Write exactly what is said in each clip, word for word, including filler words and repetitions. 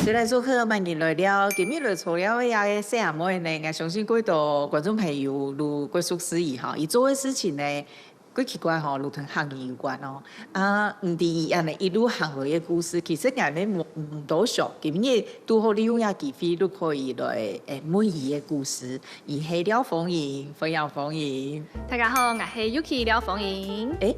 大家好，歡迎來到今日來坐尞个細阿妹呢，𠊎相信幾多觀眾朋友都幾熟識佢哈，佢做个事情呢，幾奇怪吼，都同客語有關哦。啊，毋知佢恁呢一路行來个故事，其實𠊎也無，無多想，今日拄好利用這機會，都可以來，誒，問佢个故事。佢係廖芳瑩，歡迎芳瑩。大家好，𠊎係Yuki廖芳瑩。誒，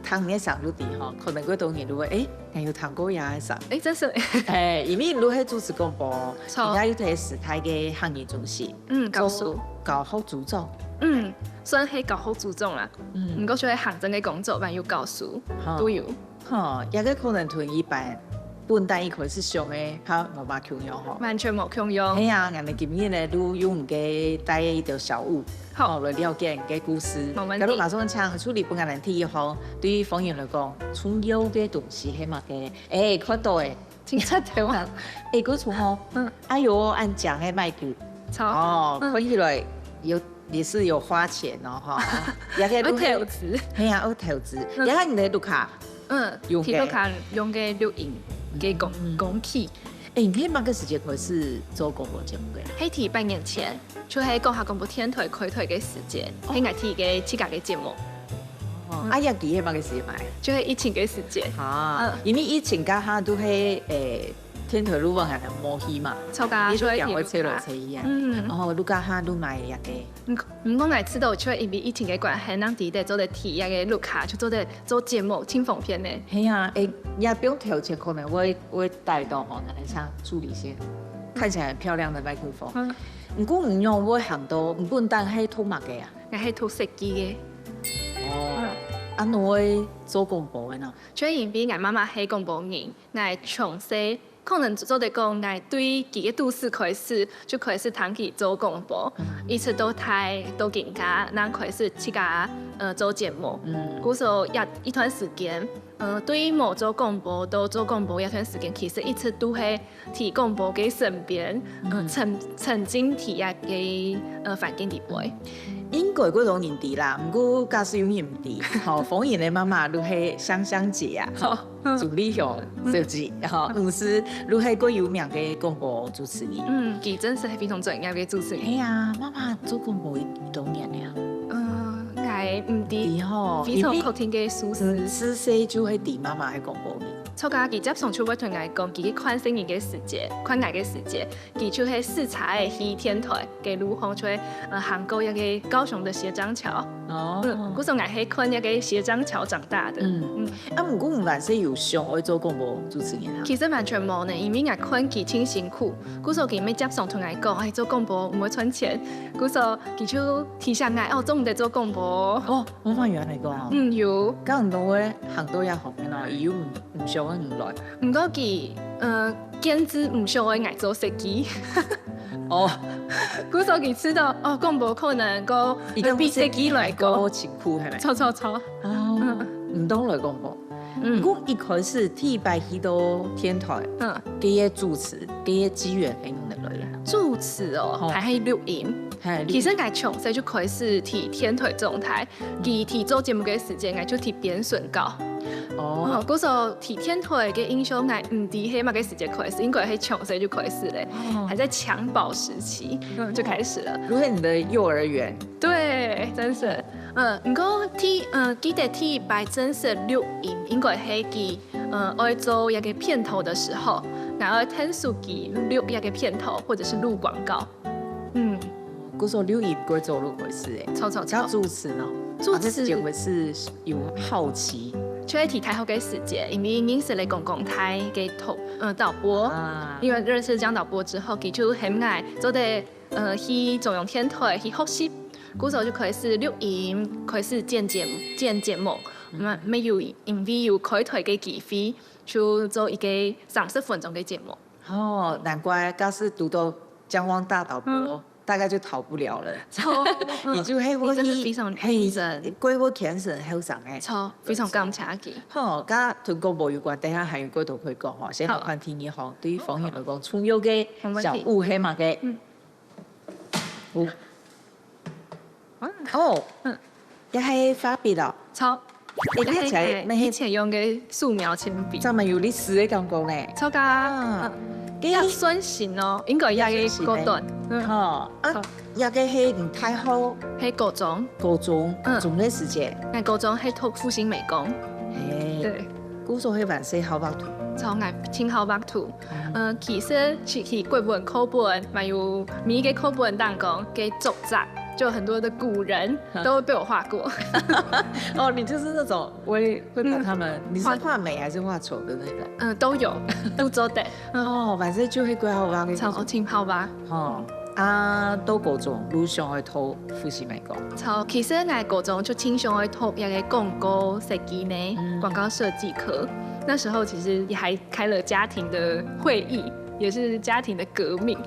聽你个聲都知吼，可能幾多人都會，誒， 𠊎有聽過這个聲。誒，真係。誒，因為你係主持廣播，著。你也有在師大个客語中心，嗯，教書。做教學組長。嗯，算係教學組長啦。嗯。毋過就係行政个工作，還有教書，好。都有。吼，這个可能同一般本旦一開始想个，哈，無麼共樣吼。完全無共樣。係啊，𠊎等今日呢，都用个帶一條小物，好。吼，來了解你个故事。無問題。該就馬上請助理分𠊎等第一項，對於芳瑩來講，重要个東西係麼个？ 誒，看到誒，真出頭啊。誒，𠊎講吼，嗯。哎喲，恁靚个麥克。著。哦，嗯。看起來有，也是有花錢哦，哈。也可以愛投資。係啊，愛投資。嗯。也看你个錄卡。嗯，用个。提錄卡用个錄音，个工，嗯。工具。誒，你係麼个時節開始做廣播節目个啊？係在半年前，就係講客廣播電台開台个時節，哦。係𠊎第一个自家个節目。 哦，嗯。啊，這機係麼个時節買？就係疫情个時節。啊，嗯。因為疫情該下都係，誒，電台錄音還無去嘛，著啊，你都行會坐來坐去啊。所以就錄卡。嗯。哦，錄卡下都買這个。毋，毋過𠊎知道，就係因為疫情个關係，正知得做得提這个錄卡，就做得做節目，真方便呢。係啊，誒，也不用投錢，可能會，會帶到吼，拿來唱助理先。看起來很漂亮的麥克風。嗯。毋過你仰會行到，你本旦係讀麼个啊？ 𠊎係讀設計个。哦，嗯。啊，仰會做廣播个呢？就因為𠊎媽媽係廣播人，𠊎從細，可能做得講，𠊎對佢个肚屎開始，就開始聽佢做廣播，嗯。一直到大，到今下，正開始自家，呃，做節目。嗯。故所也一段時間，呃，對無做廣播到做廣播這段時間，其實一直都係 在廣播个身邊，呃，嗯。沉，沉浸在這个，呃，環境裡背。應該幾多人知啦，毋過假使有人毋知，吼，芳瑩个媽媽就係香香姐啊，吼，嗯。朱麗香小姐，吼，嗯。毋係，就係幾有名个廣播主持人。嗯，佢真係非常專業个主持人。係啊，媽媽做廣播幾多年了啊？呃，𠊎毋知，知吼，非常確定个數字。因為，嗯，自細就係知媽媽个廣播个。 著啊，佢接上就會同𠊎講，佢去看細人个時節，看𠊎个時節，佢就係駛車仔去電台个路項，就會，呃，行過該个高雄个斜張橋。哦。嗯，故所𠊎係看該个斜張橋長大个。嗯。嗯。啊，毋過你還係有想愛做廣播主持人啊？其實完全無呢，因為𠊎看佢真辛苦，故所佢乜接上同𠊎講，哎，做廣播毋會賺錢，故所佢就提醒𠊎，哦，做毋得做廣播。哦，媽媽有恁樣講啊？嗯，有。該你都會行到這方面咯，佢又毋 毋想愛你來。毋過佢，呃，堅持毋想愛𠊎做設計。哦。故所佢知道，哦，廣播可能个，佢講比設計來个。設計來个辛苦，係無？著，著，著。哦，嗯。毋當來廣播。嗯。毋過一開始第一擺去到電台，嗯。佢个主持，佢个機緣係仰般來个？主持哦，吼。還係錄音。係，錄音。其實𠊎從細就開始在電台做台， 佢在做節目个時節，𠊎就在邊脣搞。哦。哦，故所在電台个印象，𠊎毋知係麼个時節開始，應該係從細就開始咧，哦。還在襁褓時期，嗯。就開始了。就係你的幼兒園。對，真係。嗯，毋過第，嗯，記得第一擺正式錄音，應該係佢，嗯，愛做一個片頭个時候，𠊎愛𢯭手佢錄一個片頭，或者是錄廣告。 嗯。故所錄音个做路開始誒。著，著，著。要主持呢？主持。啊，這時節會係有好奇。就係在大學个時節，因為認識了公共台个導，呃，導播，啊。因為認識江導播之後，佢就喊𠊎做得，呃，去中央電台去學習，故所就開始錄音，開始剪節目，剪節目。嗯。嗯，乜有因為有開台个機會，就做一個三十分鐘个節目。哦，難怪，假使堵到江汪大導播，嗯。 大概就逃不了了。著，嗯。你就係會，你真的非常認真。係，過會牽成後生誒。著，非常感謝佢。好，該同廣播有關，等下還有幾多可以講吼，先來看第二項，好。對於芳瑩來講，重要个小物係麼个？嗯。有。哦。嗯。 這係畫筆哦。著。誒，這係，這係，這係以前用个素描鉛筆。正蠻有歷史个感覺呢。著啊。啊。嗯。該也算新哦，應該也个過短。嗯，吼，啊，好。也个係你大學、係高中。高中，嗯。中个時節。𠊎高中係讀復興美工。嘿，對。故所係還係好畫圖。著，𠊎盡好畫圖。嗯。呃，其實其，其國文課本，還有每一個課本當中个作者，就有很多的古人都被我畫過。哦，你就是那種會，會把他們，嗯。你是畫美還是畫醜的那種？嗯，都有，都做得。哦，反正就會怪好畫个。著，盡好畫。哦，啊，到高中，你想愛讀復興美工？著，其實𠊎高中就盡想愛讀一個廣告設計呢，嗯。廣告設計科。那時候其實也還開了家庭的會議，也是家庭的革命。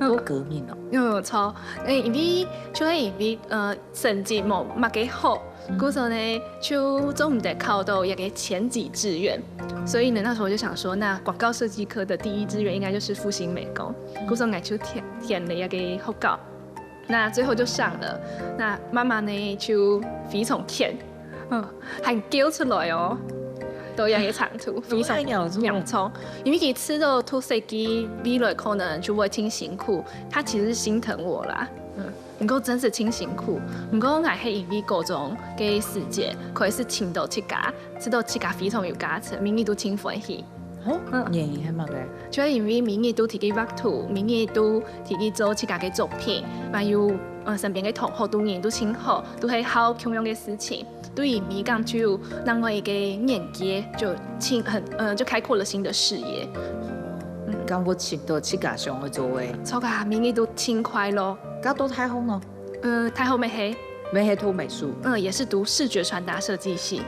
嗯。都革命哦。嗯，著，誒，因為，就係因為，呃，成績無麼个好，嗯。故所呢，就做毋得考到一個前幾志願。所以呢，那時候我就想說，那廣告設計科的第一志願應該就是復興美工。故所𠊎就填，填了一個學校。 那最後就上了。那媽媽呢，就非常譴，嗯，還噭出來哦，到這個程度，非常嚴重。因為佢知道讀設計未來可能就會盡辛苦，他其實是心疼我啦。嗯，毋過真係盡辛苦。毋過𠊎係因為高中个時節，開始尋到自家，知道自家非常有價值，每日都盡歡喜。 哦，嗯。原因係麼个？就係因為每日都提佢畫圖，每日都提佢做自家个作品，還有，呃，身邊个同學都人都盡好，都係好共樣个事情。對於𠊎講就有另外一個眼界，就盡，很，呃，就開闊了新的視野。嗯。感覺尋到自家想愛做个。著啊，每日都盡快樂。該讀大學呢？呃，大學乜係。乜係讀美術。嗯，也是讀視覺傳達設計系。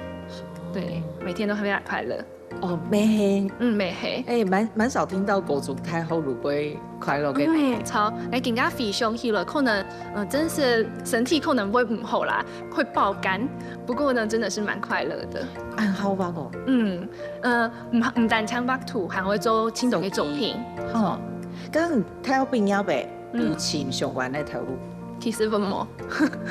對，每天都很非常快樂。 哦，乜係。嗯，乜係。哎，蠻，蠻少聽到高中大學就會快樂个呢。嗯，著，𠊎今下回想起來，可能，呃，真是身體可能會毋好啦，會爆肝。不過呢，真的是蠻快樂的。恁好畫哦。嗯，呃，毋，毋單淨畫圖，還會做盡多个作品。吼，該大學畢業未，嗯。有尋相關个頭路？其實無。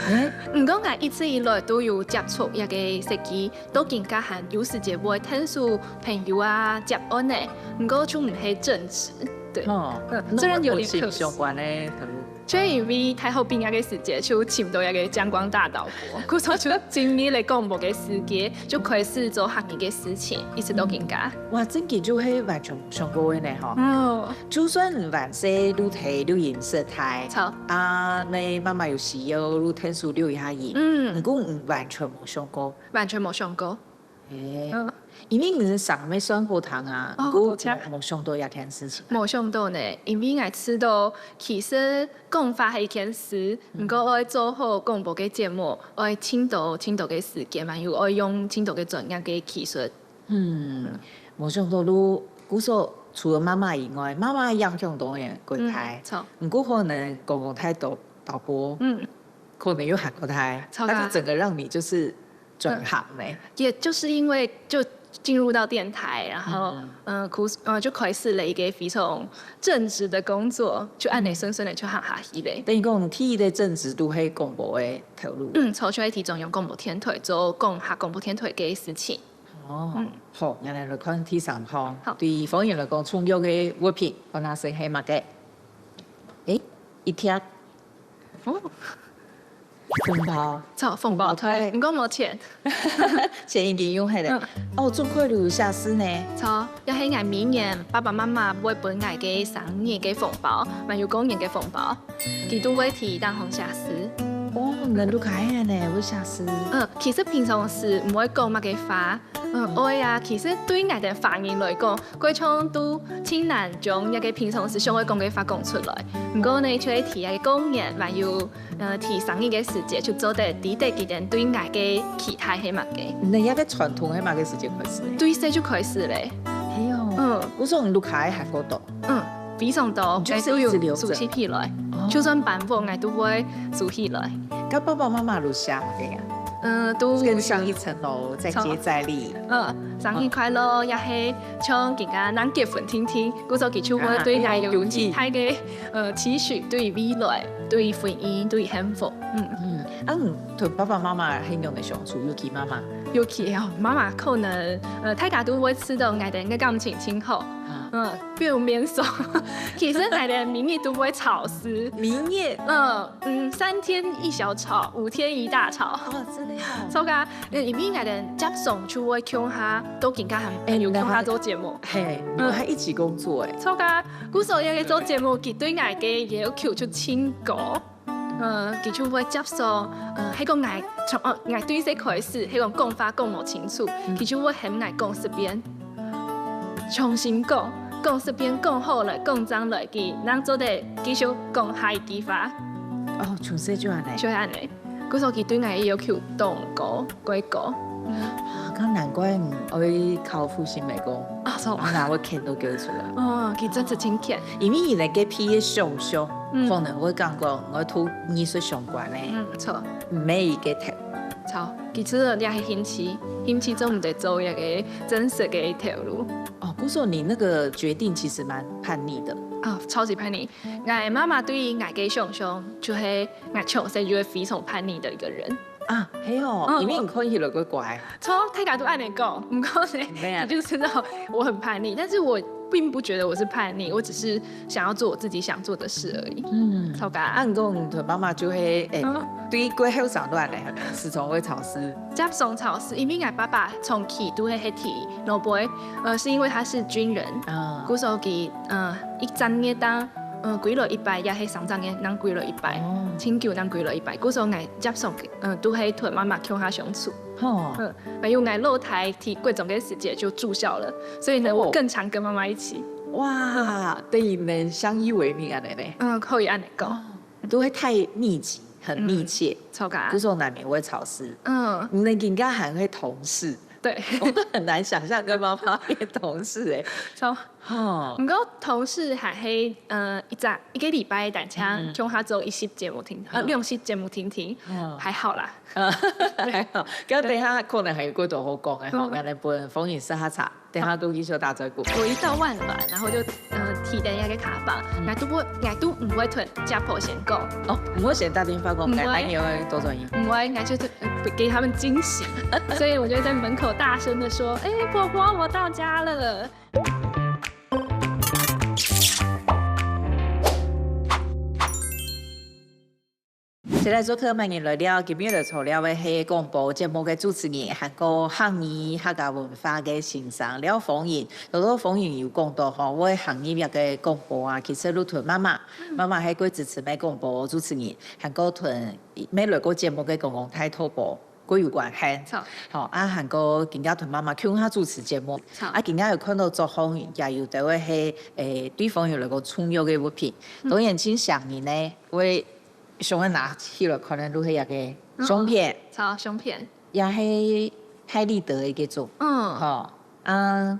嗯？毋過𠊎一直以來都有接觸這個設計， 到今下還有時節會𢯭手朋友啊接案呢，毋過就毋係正職，對。哦，嗯，那雖然有點可惜。有尋相關个頭路。就因為大學畢業个時節就尋到一個陽光大道國，故所就進入了廣播个世界，就開始做客語个事情，一直到今下。哇，真个就係完全無想過个呢吼。哦。就算你還細就在錄音室台，著。啊，你媽媽有需要就𢯭手錄一下音，嗯。毋過你完全無想過。 完全無想過。欸，嗯。因為你个聲乜算好聽啊，哦，毋過多謝。無，無想到這件事情。無想到呢，因為𠊎知道，其實講話係一件事，嗯。毋過愛做好廣播个節目，愛盡多盡多个時間嘛，又愛用盡多个專業个技術。嗯，無想到你，故所除了媽媽以外，媽媽影響當然當大。嗯，著。毋過可能廣播台个導播，嗯。可能又還較大，著啊。它就整個讓你就是轉行呢。嗯，也就是因為就進入到電台，然後，嗯。呃，苦，呃，就開始了一個非常正職的工作，就恁呢順順个就行下去了。等於講，你第一个正職就係廣播个頭路。嗯，著，就係在中央廣播電台做講客廣播電台个事情。哦，嗯。好，𠊎來看第三項。好。對方言來講，重要个物品，𠊎拿先係麼个？欸，一條 哦。紅包。著，紅包袋，紅包袋。毋過無錢。錢已經用忒了。嗯。哦，做過有寫字呢。著，這係𠊎每年爸爸媽媽會分𠊎个生日个紅包，還有過年个紅包，佢都會在頂項寫字。哦，恁有才氣呢，會寫字。嗯，其實平常時毋會講麼个話， 嗯，會啊，其實對𠊎兜華人來講，過像都盡難將一個平常時想愛講个話講出來。毋過呢，就係在這個過年，還有，呃，在生日个時節，就做得知得佢兜對𠊎个期待係麼个。你這個傳統係麼个時節開始个？對細就開始了。係哦。嗯。𠊎想你屋下還過多。嗯，非常多，你就是一直留著。𠊎都有收集起來。哦。就算搬屋，𠊎都會收起來。該爸爸媽媽有寫麼个啊？嗯，都有寫。更上一層樓，再接再厲。 嗯，生日快樂，也係像今下正結婚定定，故所佢就會對𠊎有期待个，呃，期許，對未來，對婚姻，對幸福。嗯。嗯，啊，你同爸爸媽媽係仰般个相處，尤其媽媽？尤其哦，媽媽可能，呃，大家都會知道𠊎兜个感情真好，嗯，表面上，其實𠊎兜每日都會吵事。每日？嗯嗯，三天一小吵，五天一大吵。哦，真的哦。所以啊，呃，因為𠊎兜接送就會共下，都緊跟還有共下做節目。嘿，你們還一起工作哎。所以啊，故所這個做節目，佢對𠊎个要求就真高。 呃，佢就會接受，呃，係講𠊎從，呃，𠊎對細開始，係講講話講無清楚，佢就會喊𠊎講十遍，重新講，講十遍，講好了，講正來，佢正做得繼續講下一句話。哦，從細就恁樣。就恁樣。故所佢對𠊎个要求當高，過高。啊，該難怪你愛考復興美工。啊，是哦。你哪會看到叫出來？哦，佢真係真欠。因為你个畢業想像， 可能會感覺𠊎讀藝術相關个，嗯，著。毋係一個頭。著，其實這係興趣，興趣做毋得做一個真實个頭路。哦，故所你那個決定其實蠻叛逆的。啊，超級叛逆！𠊎媽媽對𠊎个想像，就係𠊎從細就係非常叛逆的一個人。 啊，係哦，嗯，因為你看起來怪怪。著，大家都恁樣講，毋過呢，你就知道我很叛逆，但是我並不覺得我是叛逆，我只是想要做我自己想做的事而已。嗯，著个。啊，你講你同媽媽就會，欸，對過後生都恁樣，時常會吵事。接送吵事，因為𠊎爸爸長期都係在外背，呃，是因為他是軍人，啊，故所佢，呃，一隻月當 嗯，歸來一擺，也係三隻月正歸來一擺，真久正歸來一擺。故所𠊎接送，嗯，都係同媽媽共下相處。哦，嗯，還有𠊎老弟在國中个時節就住校了，所以呢，我更常跟媽媽一起。哇，等於你們相依為命恁樣呢。嗯，可以恁樣講。都會太密集，很密切。著个。故所難免會吵事。嗯，你們今家還會同事？對，我都很難想像跟媽媽變同事欸。著。 哦，毋過同事還係，呃，一隻，一個禮拜單淨共下做一集節目定，呃，兩集節目定定，還好啦。還好，該等下可能還有幾多好講个吼，𠊎來分芳吟食下茶，等下都繼續打嘴鼓。我一到萬巒，然後就，呃，提等一個卡房，𠊎都不，𠊎都毋會同姐婆先講。哦，毋會先打電話講，毋會。哎，你會多轉移？毋會，𠊎就，呃，給他們驚喜，所以我就在門口大聲地說：「哎，婆婆，我到家了。」 接下來做客，歡迎來尞，今日來坐尞个係廣播節目个主持人，還過客語客家文化个先生廖芳吟。頭頭芳吟有講到吼，會行入這個廣播啊，其實就同媽媽，媽媽係過資深个廣播主持人，還過同乜來過節目个公公大肚婆， 過有關係。著。好，啊，還過今下同媽媽共下主持節目。著。啊，今下有看到桌項，也有兜个係，欸，對芳吟來講重要个物品。當然，盡少人呢，會想愛拿起來，可能就係這個相片。著，相片。也係拍立得个該種。嗯。吼，啊，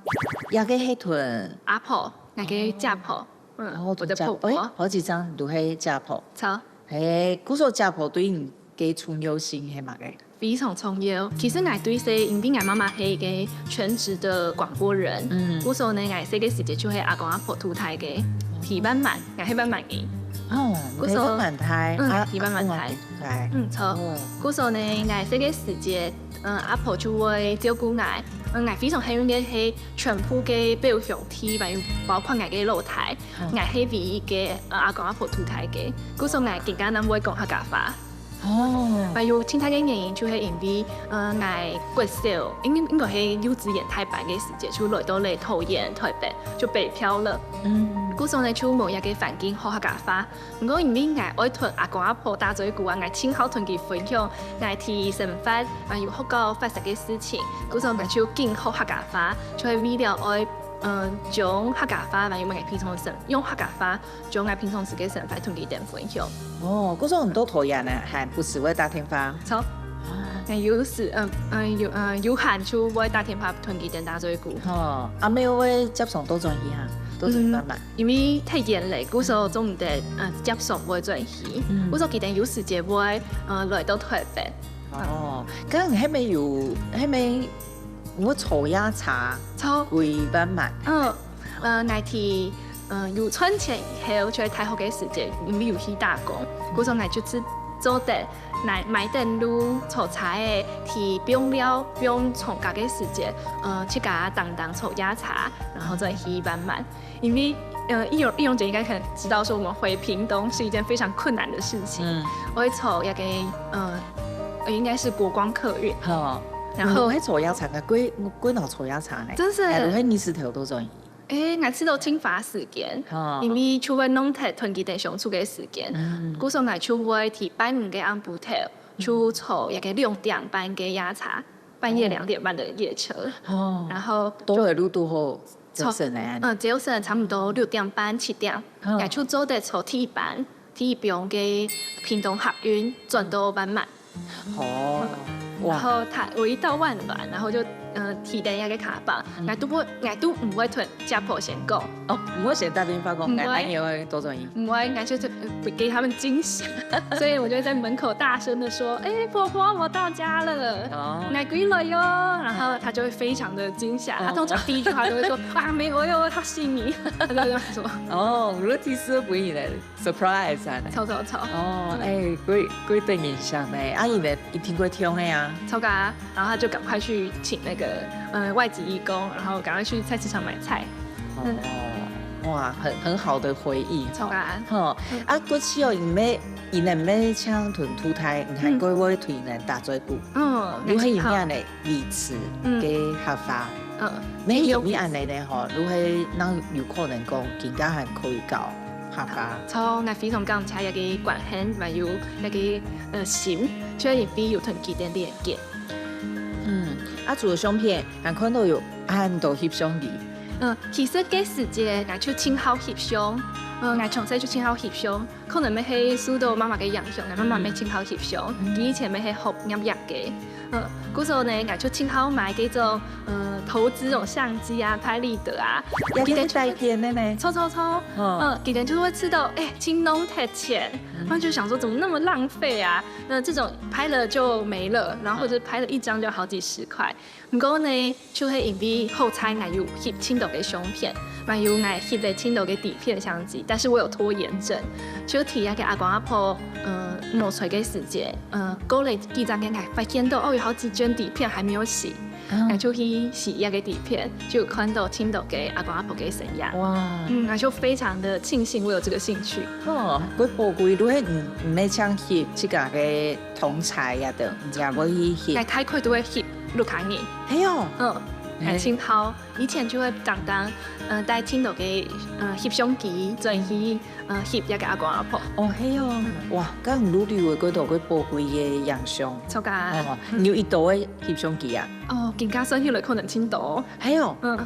這個係同阿婆，𠊎个姐婆。嗯，哦，我的婆婆。同姐，欸，好幾張都係姐婆。著。 嘿，故所姐婆對你个重要性係麼个？非常重要。其實𠊎對細，因為𠊎媽媽係一個全職的廣播人，嗯，故所呢，𠊎細个時節就係阿公阿婆渡大个，係萬巒，𠊎係萬巒人。哦，故所，你係萬巒巒，嗯，啊，係萬巒巒。阿公阿婆渡大。嗯，著。哦。故所呢，𠊎細个時節，嗯，阿婆就會照顧𠊎。嗯，𠊎非常幸運个係，全部个表兄弟，還有包括𠊎个老弟，嗯，𠊎係唯一个，呃，阿公阿婆渡大个。 故所𠊎今下正會講客家話。哦。還有盡大个原因就係因為，呃，𠊎國小，應，應該係幼稚園大班个時節，就來到了桃園、台北，就北漂了。嗯。故所呢，就無一個環境學客家話。毋過因為𠊎愛同阿公阿婆打嘴鼓啊，𠊎盡好同佢分享𠊎在生活，還有學校發生个事情，故所𠊎就緊學客家話，就係為了愛，呃，將客家話，還有𠊎平常時用客家話 將𠊎平常時个生活同佢兜分享。哦，故所你到桃園呢，還不時會打電話？著。啊。𠊎有時，嗯，嗯，有，嗯，有閒就會打電話同佢兜打嘴鼓。哦，啊，乜會接送倒轉去哈，倒轉去慢慢。嗯，因為忒遠了，故所做毋得，嗯，接送會轉去。嗯。故所佢兜有時節會，嗯，來到台北。哦，該你係無有，係無有坐夜車？著。歸萬巒。嗯。 呃，𠊎在，呃，有賺錢以後，就係大學个時節，因為有去打工，故所𠊎就自，做得買買等路坐車仔，去不用尞，不用從家个時間，呃，自家單單坐夜車，然後再去慢慢。因為呃，易容易容姐應該可能知道，說我們回屏東是一件非常困難的事情。嗯，我會坐那個呃，應該是國光客運，好，然後你坐夜車个，幾幾鬧坐夜車呢？真是哎，你係頭多轉？誒，𠊎試到盡花時間，哦因為就會弄忒同佢等相處个時間，故所𠊎就會提半日个暗晡頭，就坐一個兩點半个夜車，半夜兩點半的夜車，哦，然後都會路都好，就係呢。嗯，只有是差不多六點半七點，嗯也就做得坐第一班，第一班个屏東客運轉到萬巒。哦，哇，然後他我一到萬巒，然後就呃提等一個卡包，𠊎都不𠊎都毋會同家婆先講，哦，毋會先打電話講，毋會哎，你會多轉？毋會，𠊎就呃給他們驚喜，所以我就在門口大聲的說：「哎，婆婆，我到家了。」哦，來歸來喲，然後他就會非常的驚嚇，他通常第一句話都會說啊，沒有喲，他信你，他就這樣說，哦，你第四不以來 surprise 啊呢？超超超，哦，哎，幾幾得人惜呢，啊，你呢一定會聽个啊。超可愛，然後他就趕快去請那個呃外籍義工，然後趕快去菜市場買菜，哦，哇，很很好的回憶。超可愛。吼，啊，過去哦，你們你們沒像同土台，你還過會對人打嘴鼓，嗯，你係沒錯樣的維持嗯个客話。嗯，沒有你恁樣的吼，你係哪有可能講更加還可以教客話？從𠊎非常感謝一個關係，還有一個呃心，就係因為有同佢等連結。嗯，啊，除了相片，還看到有很多翕相機。嗯，其實該時節𠊎就盡好翕相，嗯，𠊎從細就盡好翕相，可能乜係受到媽媽个影響，𠊎媽媽乜盡好翕相，佢以前乜係學攝影个，嗯，故所呢，𠊎就盡好買該種呃投資種相機啊、拍立得啊，也可以帶片的呢。超超超，嗯嗯，佢等就會知道，哎，盡浪忒錢，然後就想說怎麼那麼浪費啊？那這種拍了就沒了，然後或者拍了一張就好幾十塊。毋過呢，就係因為好彩𠊎有翕盡多个相片，還有𠊎翕了盡多个底片相機，但是我有拖延症，就提該个阿公阿婆，呃，無在个時節，呃，過了幾張个，𠊎發現到哦，有好幾卷底片還沒有洗，𠊎就去洗該个底片，就有看到盡多个阿公阿婆个身影。哇，嗯，那就非常的慶幸我有這個興趣。哦，幾寶貴，如果你你沒像翕自家个同儕呀等，你也會去翕。該大概都會翕屋下人。係哦，嗯，還盡好。以前就會常常，呃，帶盡多个呃翕相機，轉去呃翕該个阿公阿婆。哦係哦，哇，該你旅遊个幾多个寶貴个影像。超可愛。哦，你有幾多个翕相機啊？哦，今下算起來可能盡多。係哦，嗯，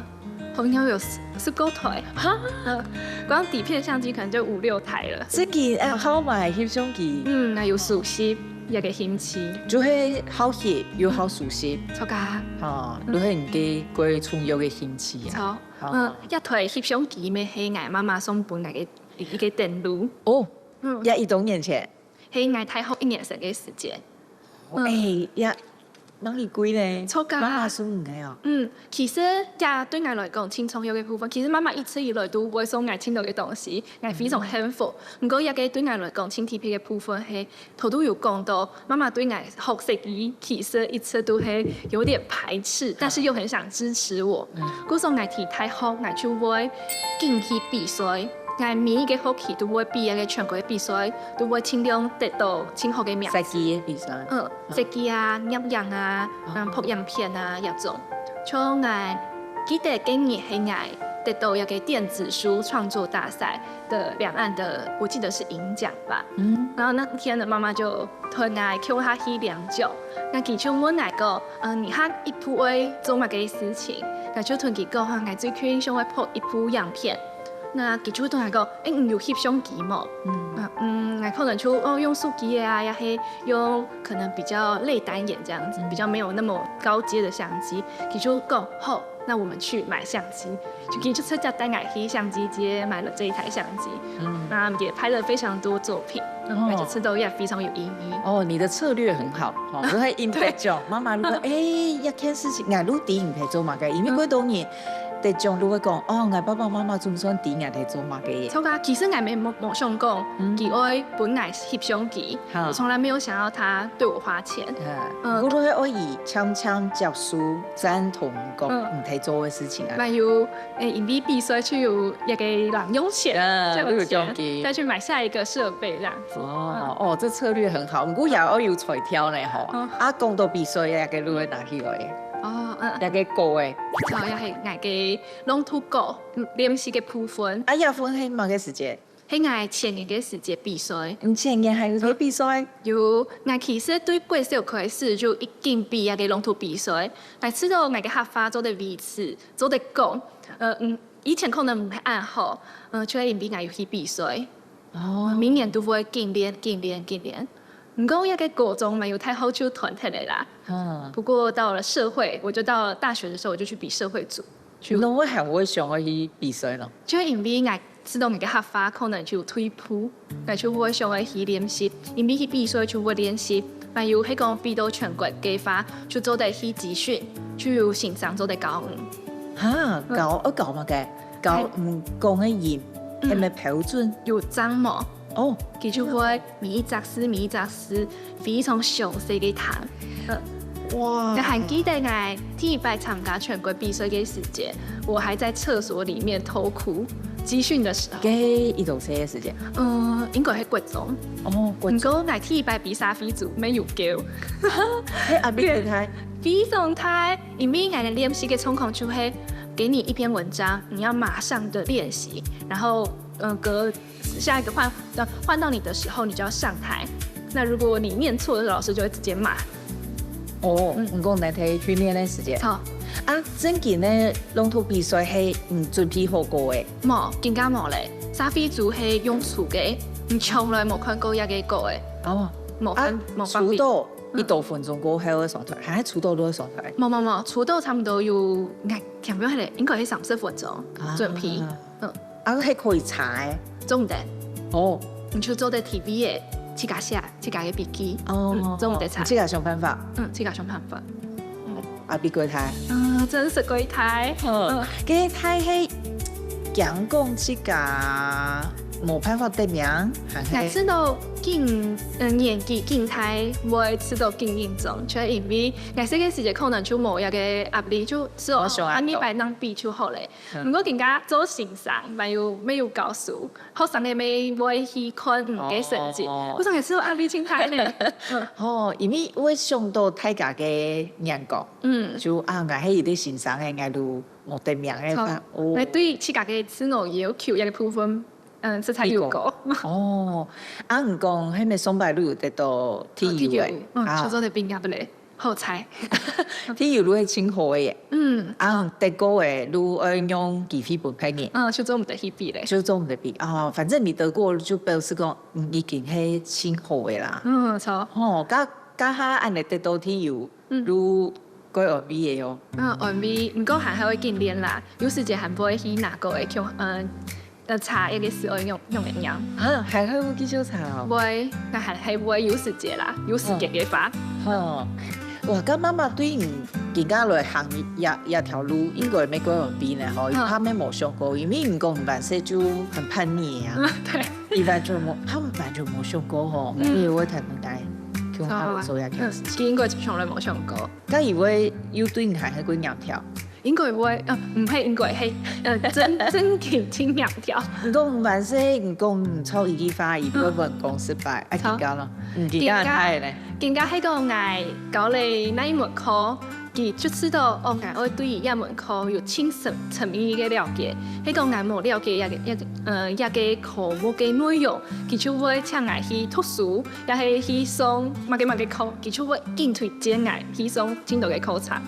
好像有十十過台。哈，嗯，光底片相機可能就五六台了。自己愛好買翕相機，嗯，那有熟悉一個興趣，就係好翕又好熟悉。超可愛。哦，就係你个最重要个興趣啊。超，好嗯，一台翕相機乜係𠊎媽媽送分𠊎个一個等路。哦，嗯，也一多年前。係𠊎大學一年生个時節。哎呀，哪裡貴呢？超價媽媽送你个哦。嗯，其實這對𠊎來講，盡重要个部分，其實媽媽一直以來都會送𠊎盡多个東西，𠊎非常幸福。毋過，這個對𠊎來講，盡特別个部分係，頭都有講到，媽媽對𠊎學設計，其實一直都係有點排斥，但是又很想支持我。故所𠊎提大學，𠊎就會緊去比賽，𠊎每一個學期都會比該個全國个比賽，都會盡量得到盡好个名次。設計个比賽。嗯，設計啊、攝影啊、嗯，拍影片啊，這種。像𠊎記得該年係𠊎得到一個電子書創作大賽的兩岸的，我記得是銀獎吧。嗯，然後那天的媽媽就同𠊎共下去領獎，那佢就問𠊎講，嗯，你下一步會做麼个事情？𠊎就同佢講，哈，𠊎最近想愛拍一部影片。那佢就同𠊎講，誒，你有翕相機無？嗯，啊，嗯，𠊎可能就哦用手機个啊，也係用可能比較類單眼這樣子，比較沒有那麼高階的相機。佢就講好，那我們去買相機。就佢就直接帶𠊎去相機街買了這一台相機，嗯，那也拍了非常多作品，哦那這次都也非常有意義。哦，你的策略很好，哦，就係應對這種，媽媽如果哎，一件事情，𠊎都知你係做麼个，因為過多年，得獎就會講，哦，𠊎爸爸媽媽總算知𠊎在做麼个耶。著啊，其實𠊎也無，無想講，嗯。佢會分𠊎翕相機，哈。我從來沒有想要他對我花錢。嗯，嗯。不過愛以簽簽接受，贊同講，嗯。你在做个事情啊。還有，誒，因為比賽就有一個零用錢，啊，就有獎金。再去買下一個設備這樣子。哦，嗯。哦，這策略很好，不過也要有彩票呢吼。嗯。啊，講到比賽，那個就會拿去了耶。哦，嗯。那個高誒。哦，也係那個 朗讀稿，嗯，練習个部分。啊，這份係麼个時節？係𠊎前年个時節比賽。你前年還有在比賽？有，𠊎其實對國小開始就已經比這個朗讀比賽，𠊎知道𠊎个客話做得維持，做得講。呃，嗯，以前可能毋係恁好，呃，就係因為𠊎有去比賽。哦。每年都會緊練、緊練、緊練。毋過這個高中嘛，有太好就斷忒了啦。嗯。不過到了社會，我就到了大學的時候，我就去比社會組。 就，該你還會想愛去比賽咯？就因為𠊎知道𠊎个客話可能就有退步，𠊎就會想愛去練習，因為去比賽就會練習，還有係講比到全國个話，就做得去集訓，就有先生做得教你。哈，嗯。教，愛教麼个？教，哎。嗯，講个音，嗯。係無標準？有章無？ 哦。佢就會每一隻字、每一隻字非常詳細个談。嗯。哇。𠊎還記得𠊎第一擺參加全國比賽个時節，我還在廁所裡面偷哭。集訓的時候。該幾多歲个時節？嗯，應該係國中。哦，國中。毋過𠊎第一擺比社會組，乜有噭。該壓力當大。非常大，因為𠊎个練習个狀況就係給你一篇文章，你要馬上的練習，然後，嗯，隔 下一個換，呃，換到你的時候，你就要上台。那如果你念錯了，老師就會直接罵。哦，嗯。你講你在訓練个時節。著。啊，正經个朗讀比賽係你準備好過个？無，更加無咧。社會組係用抽个，你從來無看過這個稿个。哦。無辦，啊，無辦法。抽到，嗯。幾多分鐘過後會上台？還係抽到就會上台？無，無，無，抽到差不多有，𠊎，聽毋下咧，應該係三十分鐘，啊。準備。嗯。 啊，係可以查个。做毋得。哦。你就做得T V个，自家寫，自家个筆記。哦，嗯，做毋得查。自家想辦法。嗯，自家想辦法。啊，比過大。啊，真是過大。嗯，嗯。該大係驚講自家無辦法得名，還係？𠊎知道緊，嗯，年紀緊大，會知道緊緊張，就係因為𠊎細个時節可能就無這個壓力，就係哦，無想恁多。啊，你擺當比就好咧。 嗯。毋過更加做先生，乜有，乜有教書，學生个乜會去看你个成績。哦。學生个時候壓力真大呢。嗯。哦，因為會想到大家个眼光。嗯。就啊，𠊎係一個先生个，𠊎就無得名个。著。哦。𠊎對自家个自我要求一個部分，嗯，實在有高。哦，啊，你講，係毋係上擺就有得到第一位？哦，第一位，嗯，啊。就做得畢業咧。 好彩。第一位係盡好个耶。嗯。啊，得過个就愛讓機會分別人。嗯，就做毋得去比咧。就做毋得比。哦，反正你得過，就表示講，嗯，已經係盡好个啦。嗯，著。吼，該，該下恁樣得到第一，嗯。就過安慰个哦。嗯，安慰，毋過還係愛緊練啦，有時節還會去拿過个，像，嗯， 呃，查一個字愛用，用个樣。啊，還會繼續查哦？會，𠊎還，還會有時節啦，有時間个話。嗯。吼，哇，該媽媽對你今下來行這，這條路，應該乜過容易呢吼，嗯。佢怕乜無想過，因為你講你本身就很叛逆啊。嗯，對。佢完全無，佢完全無想過吼，嗯。因為𠊎談戀愛，就好啊。做這件事情。嗯，佢應該從來無想過。該佢會又對你還係會黏條？ 應該會，呃，毋係應該係，呃，真，真經真黏條。你講毋係，你講毋著一句話，佢會問講失敗，啊，著。更加咯，嗯，更加害咧。更加，更加係講𠊎教了哪一門課，佢就知道，哦，𠊎愛對這門課有深層，層面个了解。係講𠊎無了解這個，這個，呃，這個科目个內容，佢就會請𠊎去讀書，也係去上麼个麼个課，佢就會緊推薦𠊎去上盡多个課程。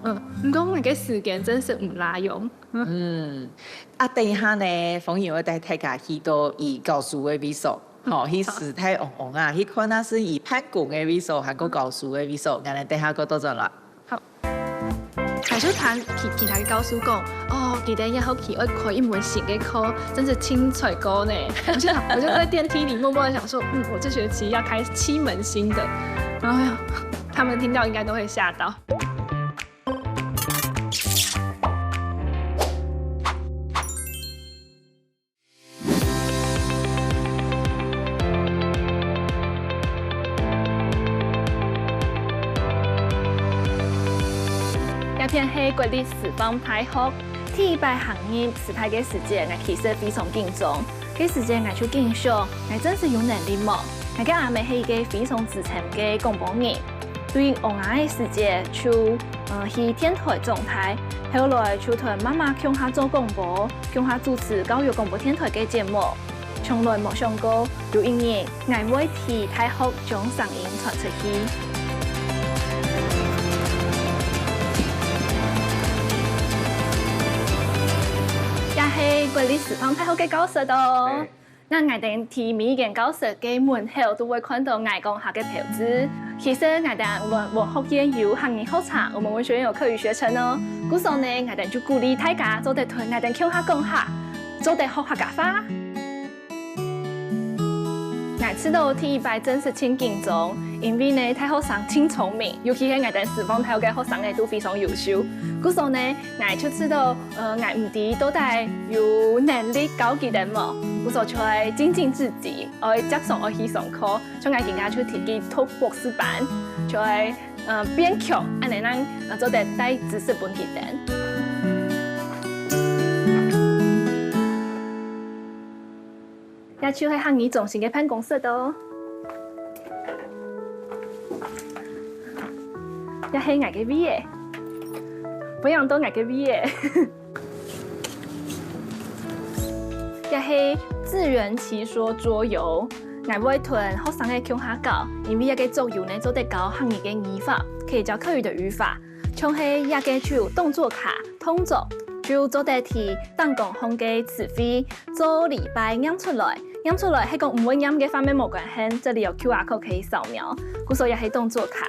嗯，毋過𠊎个時間真係毋罅用。嗯，啊，等一下呢，芳怡會帶大家去到佢教書个位所，吼，嗯，去師大旺旺啊，去看下係佢辦公个位所，還過教書个位所，𠊎等等下過倒轉來。好。𠊎就聽其，其他个教授講，哦，佢等一學期愛開一門新个課，真係盡衰過呢。我就，我就在電梯裡默默地想說，嗯，我這學期要開七門新的。哎呀，他們聽到應該都會嚇到。這係國立師範大學。第一擺行入師大个時節，𠊎其實非常緊張。該時節𠊎就緊想，𠊎真實有能力無？𠊎个阿姆係一個非常資深个廣播人，對學校个時節就，呃，去電台長大，後來就同媽媽共下做廣播，共下主持教育廣播電台个節目。從來無想過，有一日 𠊎會在大學將聲音傳出去。這係國立師範大學个教室哦。該𠊎兜在每一間教室个門口都會看著𠊎講客个標誌。其實𠊎兜文文學院有客語學程，我們文學院有客語學程哦。故所呢，𠊎兜就鼓勵大家做得同𠊎兜共下講客，做得學客家話。 𠊎試著第一擺真實盡緊張，因為呢，大學生盡聰明，尤其係𠊎兜師範大學个學生仔都非常優秀。故所呢，𠊎就試著，呃，𠊎毋知到底有能力教佢兜無，故所就愛精進自己，愛輒常愛去上課，像𠊎今下就提去讀博士班，就愛，呃，變強，恁仔正，呃，做得帶知識分佢兜。 這就係客語中心个辦公室哦。這係𠊎个位仔，歡迎到𠊎个位仔。這係自圓其說桌遊，𠊎會同學生仔共下搞，因為這个桌遊呢做得教客語个語法，可以教客語的語法。像係這个就有動作卡、動作，就做得提 當講項个詞彙，做禮拜唸出來。唸出來係講毋會唸个話乜無關係，這裡有Q R code可以掃描，故所也係動作卡。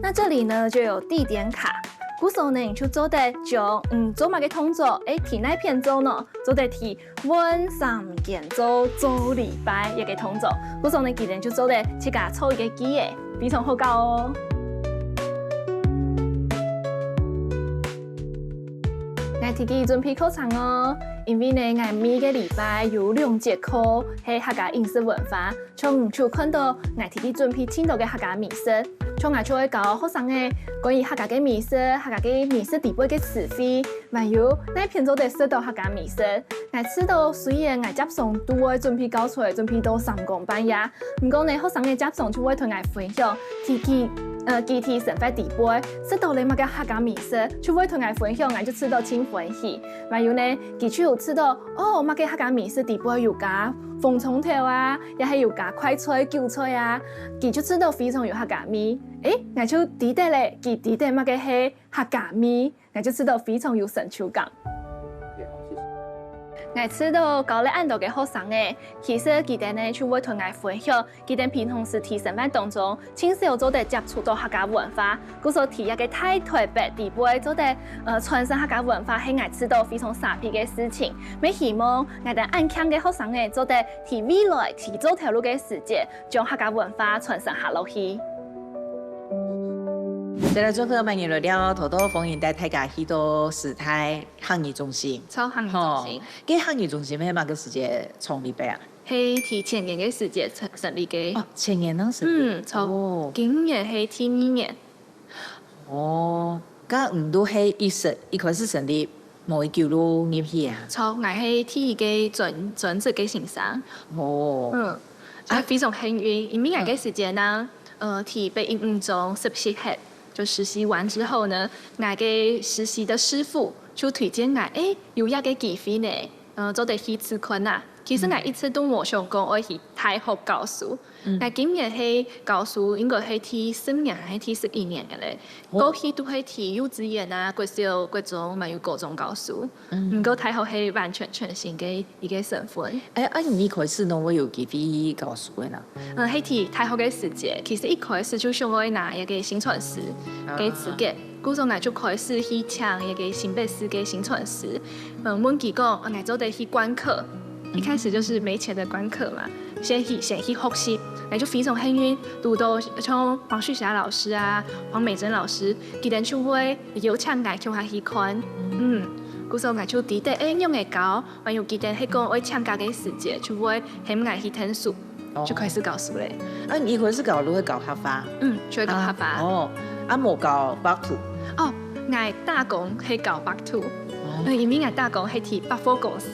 那這裡呢就有地點卡，故所呢你就做得將，嗯，做麼个動作，誒，提哪片做呢？做得提換衫間做做禮拜這个動作，故所呢佢兜就做得自家做一个句仔，非常好搞哦。 𠊎提前準備課程哦，因為呢，𠊎每個禮拜有兩節課係客家飲食文化，像你就看著𠊎提前準備盡多个客家美食，像𠊎就會教學生仔關於客家个美食、客家个美食底背个詞彙，還有哪片做得食著客家美食。𠊎試著雖然𠊎輒常都會準備教材，準備到三更半夜， 毋過呢，學生仔輒常就會同𠊎分享，佢佢，呃，佢在生活底背食著了麼个客家美食，就會同𠊎分享，𠊎就試著盡歡喜。還有呢，佢就有試著，哦，麼个客家美食底背有加紅蔥頭啊，也係有加快菜、韭菜啊，佢就試著非常有客家味。誒，𠊎就知得了，佢知得麼个係客家味。 𠊎就試著非常有成就感。𠊎試著教了恁多个學生仔，其實佢兜呢就會同𠊎分享，佢兜平常時在生活當中，盡少做得接觸著客家文化，故所在這個大台北底背做得，呃，傳承客家文化係𠊎試著非常沙鼻个事情。乜希望𠊎兜恁慶个學生仔做得在未來在做頭路个時節，將客家文化傳承下落去。再來最後，麼人來了，頭頭歡迎帶大家去到師大 客語中心。著，客語中心。吼，該客語中心係麼个時節創立个啊？係在前年个時節成，成立个。哦，前年个時節。嗯，著。哦。今年係第二年。哦，該你都係一成，一開始成立無幾久就入去啊？著，𠊎係第一個專，專職个先生。哦。嗯，啊。所以非常幸運，因為𠊎个時間呢，嗯。呃，在北一女中實習忒， 就實習完之後呢，𠊎个實習的師傅就推薦𠊎，誒，有這個機會呢，呃，做得去試看啊。其實𠊎一直都無想講愛去大學教書。嗯。𠊎經驗係教書應該係第十年還係第十一年个咧，哦。過去都係在幼稚園啊、國小、國中，還有高中教書。嗯。毋過大學係完全全新个 一個身份。誒，啊，你一開始哪會有機會教書个呢？嗯，係在大學个時節，其實一開始就想愛拿一個薪傳師个資格，啊。故所𠊎就開始去請一個新北市个薪傳師，嗯，問佢講，啊，𠊎做得去觀課。一開始就是沒錢的觀課嘛，先去，先去學習，𠊎就非常幸運，堵到像黃旭霞老師啊、黃美珍老師，佢等就會邀請𠊎共下去看。嗯，故所𠊎就知得，誒，仰仔教， 還有佢等係講愛請假个時節，就會喊𠊎去𢯭手，哦。就開始教書咧。啊，你一開始教就係教客話？嗯，就係教客話。啊，哦，啊，無教畫圖？哦， ，𠊎打工係教畫圖，嗯，因為𠊎打工係在百貨公司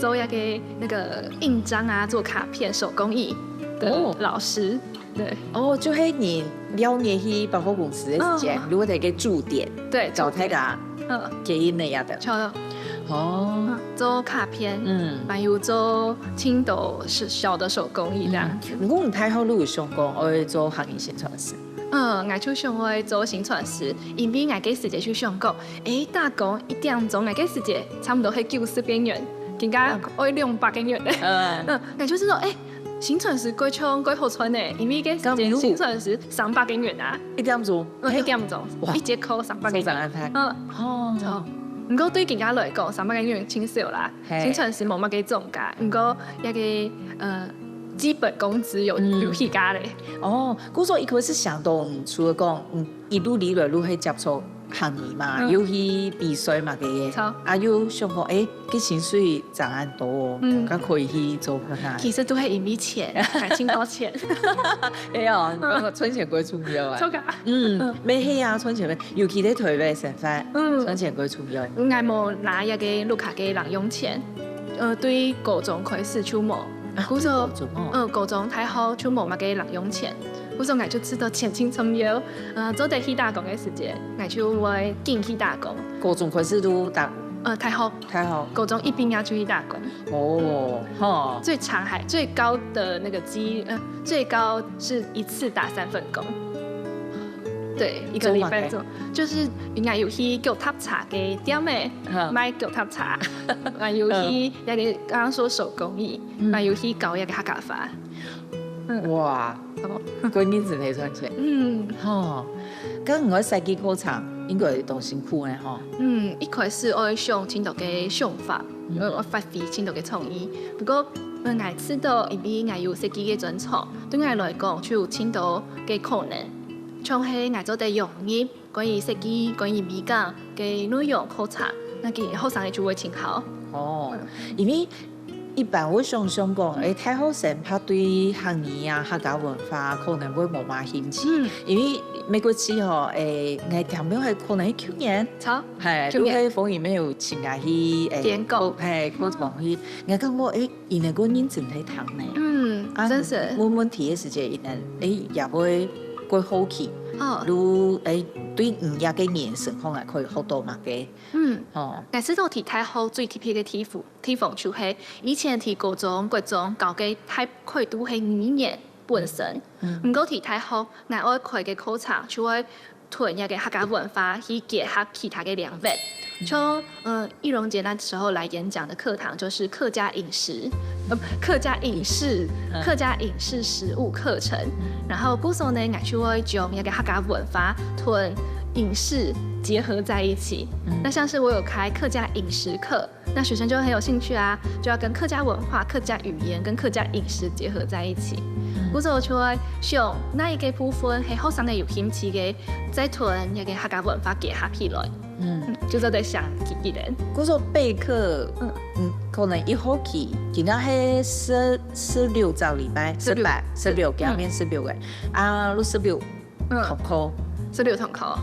做一個那個印章啊，做卡片、手工藝的老師。對，哦，就係你尞日去百貨公司个時間，嗯，如果在該駐點，對，找大家，嗯，接應个呀的。就，哦，嗯，做卡片，嗯，還有做盡多小小的手工藝這樣子。嗯，毋過你大學你有想講愛做客語宣傳師？嗯，𠊎就想愛做宣傳師，因為𠊎該時節就想講，誒，打工一點鐘，𠊎該時節差不多係九十個銀，今下愛兩百個銀。嗯，嗯，𠊎就想講，誒，宣傳師蓋暢蓋好賺呢，因為該時節宣傳師三百個銀啊，一點鐘，嗯，一點鐘，哇，一節課三百個銀，收上安排，嗯，哦，毋過對今下來講，三百個銀盡少啦。 嘿，宣傳師無麼个總價，毋過該個呃基本工資有有起價咧。哦，故所一開始想到，嗯，除了講，嗯，一路以來都係接觸客語嘛，嗯，有去比賽嘛个，著，啊又想講，誒，該薪水差恁多哦，嗯，該可以去做看看。其實都係因為錢，感情到錢。哎呀，你講賺錢蓋重要啊。著啊。嗯，嗯，乜係啊，賺錢乜，尤其在台北生活，嗯，賺錢蓋重要。 𠊎無拿該個屋下个零用錢，呃，對高中開始就無。啊，故所，對高中哦。呃，高中、大學就無麼个零用錢，故所𠊎就知道錢盡重要。呃，做得去打工个時節，𠊎就會緊去打工。高中開始就打工？呃，大學。大學。高中一畢業就去打工。哦，吼。最長還最高的那個機，呃，最高是一次打三份工。 對，一個禮拜做，做麼个？就是𠊎有去腳踏車个店仔，嗯，賣腳踏車，𠊎有去該個剛剛說手工藝，嗯，𠊎有去教該個客家話。嗯，哇，好不好？過日子來賺錢。嗯，吼，該你个設計過程應該當辛苦呢，吼。嗯，一開始愛想盡多个想法，嗯，愛發揮盡多个創意。不過，嗯，𠊎知道，因為𠊎有設計个專長，對𠊎來講就有盡多个可能。 像係𠊎做得融入關於設計、關於美感个內容課程，該个學生仔就會盡好。哦，因為一般會想像講，誒，大學生怕對客語啊、客家文化可能會無麼興趣，嗯，因為美國去吼，誒，𠊎聽朋友還可能去年，著，嘿，去年，都係風雨沒有請啊去，誒，點過，嘿，過往去，𠊎感覺，誒， 佢等个認真在聽呢。嗯，啊，真是。問問題个時節，佢等，誒，也會過好奇，哦，如，誒，對你這個人生看來可以學到麼个？嗯，哦，𠊎知道在大學最特別个地方，地方就係以前在高中、國中教个大概都係語言本身，嗯，毋過在大學，𠊎愛開个課程就會 同這個客家文化去結合其他个領域。像，嗯，易容姐那時候來演講的課堂就是客家飲食，呃，客家飲食，嗯，客家飲食食物課程。然後故所呢，𠊎就會將這個客家文化同飲食結合在一起。嗯，那像是我有開客家飲食課， 那學生就會很有興趣啊，就要跟客家文化、客家語言跟客家飲食結合在一起。嗯，故所就會想哪一個部分係學生仔有興趣个，再同該個客家文化結合起來。嗯，嗯，就做得想幾幾年。故所備課，嗯，嗯，可能一學期，今下係十，十六隻禮拜，十六，十八，十六，今年十六个，啊，六十六，嗯，上課。十六堂課。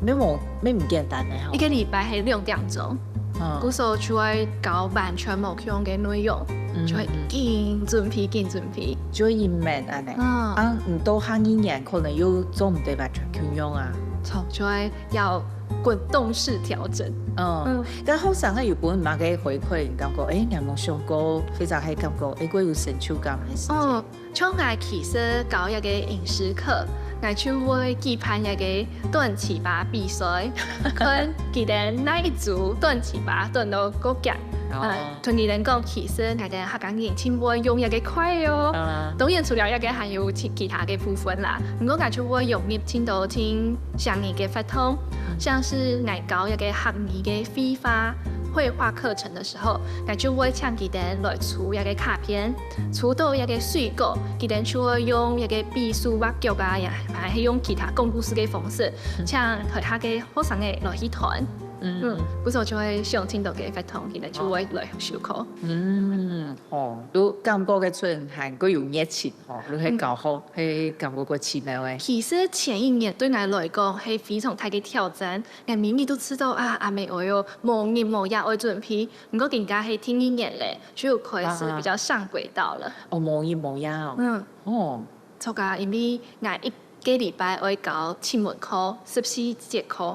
乜無，乜毋簡單呢吼。一個禮拜係兩點鐘，嗯，故所就愛教完全無共个內容，嗯，就愛緊準備，緊準備。就會一面恁呢。嗯。啊，毋到下一年可能又做毋得完全共樣啊。著，就愛要滾動式調整。嗯，嗯，但學生仔有分麼个回饋，你感覺，誒，你有無想過，或者係感覺，誒，過有成就感个事情？嗯， 像𠊎其實教一個飲食課，𠊎就會舉辦一個短粢粑比賽，看佢等哪一組短粢粑短到過遽。哦。呃，同佢等講，其實𠊎等客家人盡會用一個筷哦。嗯。當然，除了一個，還有其，其他个部分啦。毋過，𠊎就會融入盡多盡細義个活動，嗯，像是𠊎教一個客語个繪畫，繪畫課程的時候， 時候，𠊎就會請佢等來抽一個卡片，抽到一個水果，佢等就會用一個比手畫腳啊，也還係用其他講故事个方式，請其他个學生仔來去揣。嗯，故所就會想盡多个活動，佢等就會來修課。嗯，吼，都感覺个出汗，還過有熱情吼，都係搞好，係感覺過奇妙个。其實前一年對𠊎來講係非常大个挑戰，𠊎每日都知道啊，阿姆哀喲，無日無夜愛準備，毋過今下係第二年咧，就有開始比較上軌道了。哦，無日無夜哦。嗯。哦。著啊，因為𠊎一个禮拜愛教七門課，十四節課。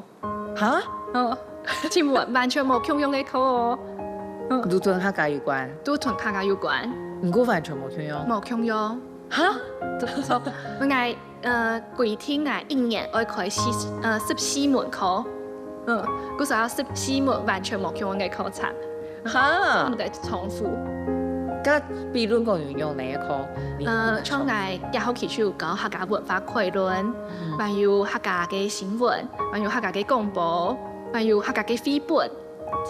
哈？哦，七門完全無共樣个課哦。嗯。都同客家有關？都同客家有關。毋過完全無共樣？無共樣。哈？著，著。𠊎，呃，規定𠊎一年愛開四，呃，十四門課。嗯，故所有十四門完全無共樣个課程。哈？毋得重複。該比如講有用哪个課？你呃，像𠊎這學期就有教客家文化概論，嗯。還有客家个新聞，還有客家个廣播，還有客家个繪本，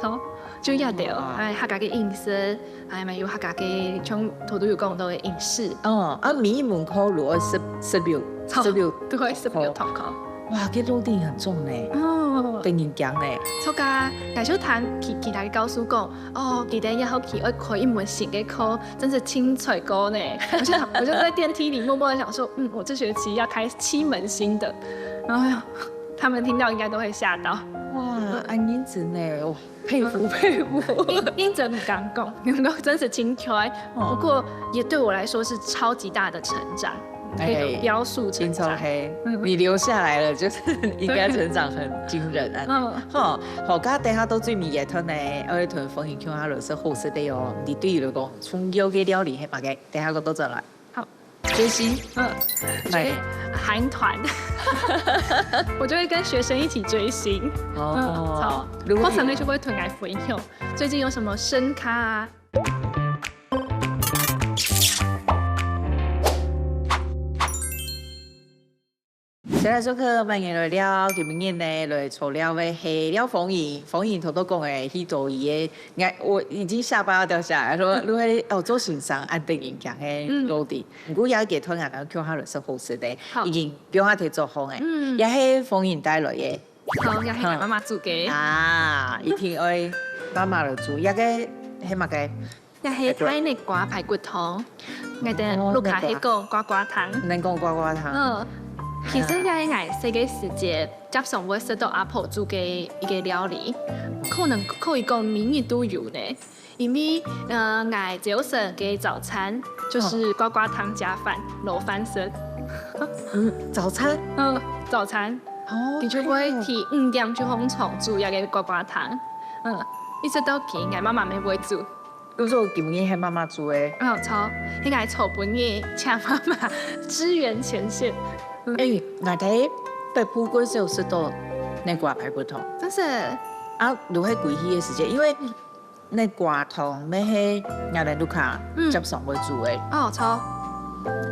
著，就這兜，哇。還有客家个飲食，還有客家个，像頭拄有講到个飲食。哦，啊，每一門課就愛十，十六，著，十六，對，十六堂課。哇，這loading很重呢。哦。得人驚呢。著啊，𠊎就聽其，其他个教授講，哦，佢等這學期愛開一門新个課，真是清脆歌呢。我就想，我就在電梯裡默默地想說，嗯，我這學期要開七門新的。哎呀，他們聽到應該都會嚇到。哇，恁認真呢，哦，佩服佩服。認，認真毋敢講，能夠真是清脆，哦。不過也對我來說是超級大的成長，可以有標數成長。哎，真的係，嗯。你留下來了，就是應該成長很驚人啊。嗯。吼，好，該等下到最尾一段呢，愛同風雲共下來食好食个哦。你對你來講，重要个料理係麼个？等下我倒轉來。好。追星？嗯，來。韓團。我就會跟學生一起追星。哦，嗯，著。如何？課程內就會同𠊎分享，最近有什麼新咖啊？ 先來上課，歡迎來尞。今晡日呢，來坐尞个係尞風雲。風雲頭頭講个，去到佢个，𠊎，我已經下巴要掉下來，說，如果，哦，做先生，恁得人驚个，嗯。到底。毋過也係同𠊎等共下來食好食个，好。已經共下提早好个，嗯。也係風雲帶來个。好，也係𠊎媽媽煮个。啊，一定愛媽媽來煮，這个係麼个？ 這係大竻瓜排骨湯，𠊎等屋下係講瓜瓜湯。恁講瓜瓜湯。嗯，其實這係𠊎細个時節，輒常會食到阿婆煮个一個料理，可能可以講每日都有呢。因為，呃，𠊎朝晨个早餐就是瓜瓜湯加飯，摎飯食。嗯，早餐？嗯，早餐。哦，佢就會提五點就䟘床煮這個瓜瓜湯。嗯，一直到今，𠊎媽媽乜會煮。 故所今日係媽媽煮个。哦，著，係𠊎昨晡日請媽媽支援前線。嗯。欸，𠊎在北部過少食到竻瓜排骨湯。真係？啊，就係歸去个時節，因為竻瓜湯乜係𠊎等屋下，嗯。輒常會煮个。哦，著。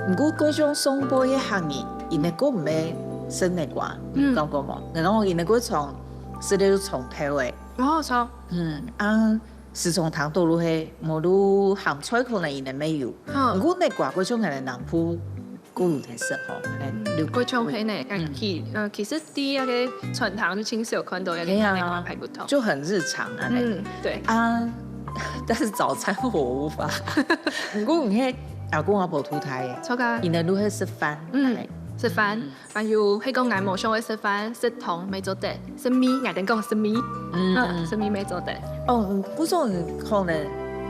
毋過，過像上輩个客人，佢等過毋會食竻瓜，嗯。有感覺無？然後佢等過常食个就長透个。哦，著。嗯，啊， 時常聽到就係，無就鹹菜可能佢等乜有。嗯。毋過竻瓜過像𠊎等南部過有得食吼，欸，嗯，就過像係呢，嗯。其，呃，其實第一個餐廳就盡少看到一個係啊，竻瓜排骨湯。就很日常啊，嗯，對。啊，但是早餐我無法。毋過你係阿公阿婆渡大个，著啊。佢等就係食飯，嗯，欸。食飯。嗯。 還有，係講𠊎無想愛食飯，食湯乜做得，食麵，𠊎等講食麵，嗯，嗯，食麵乜做得。哦，嗯，故所你可能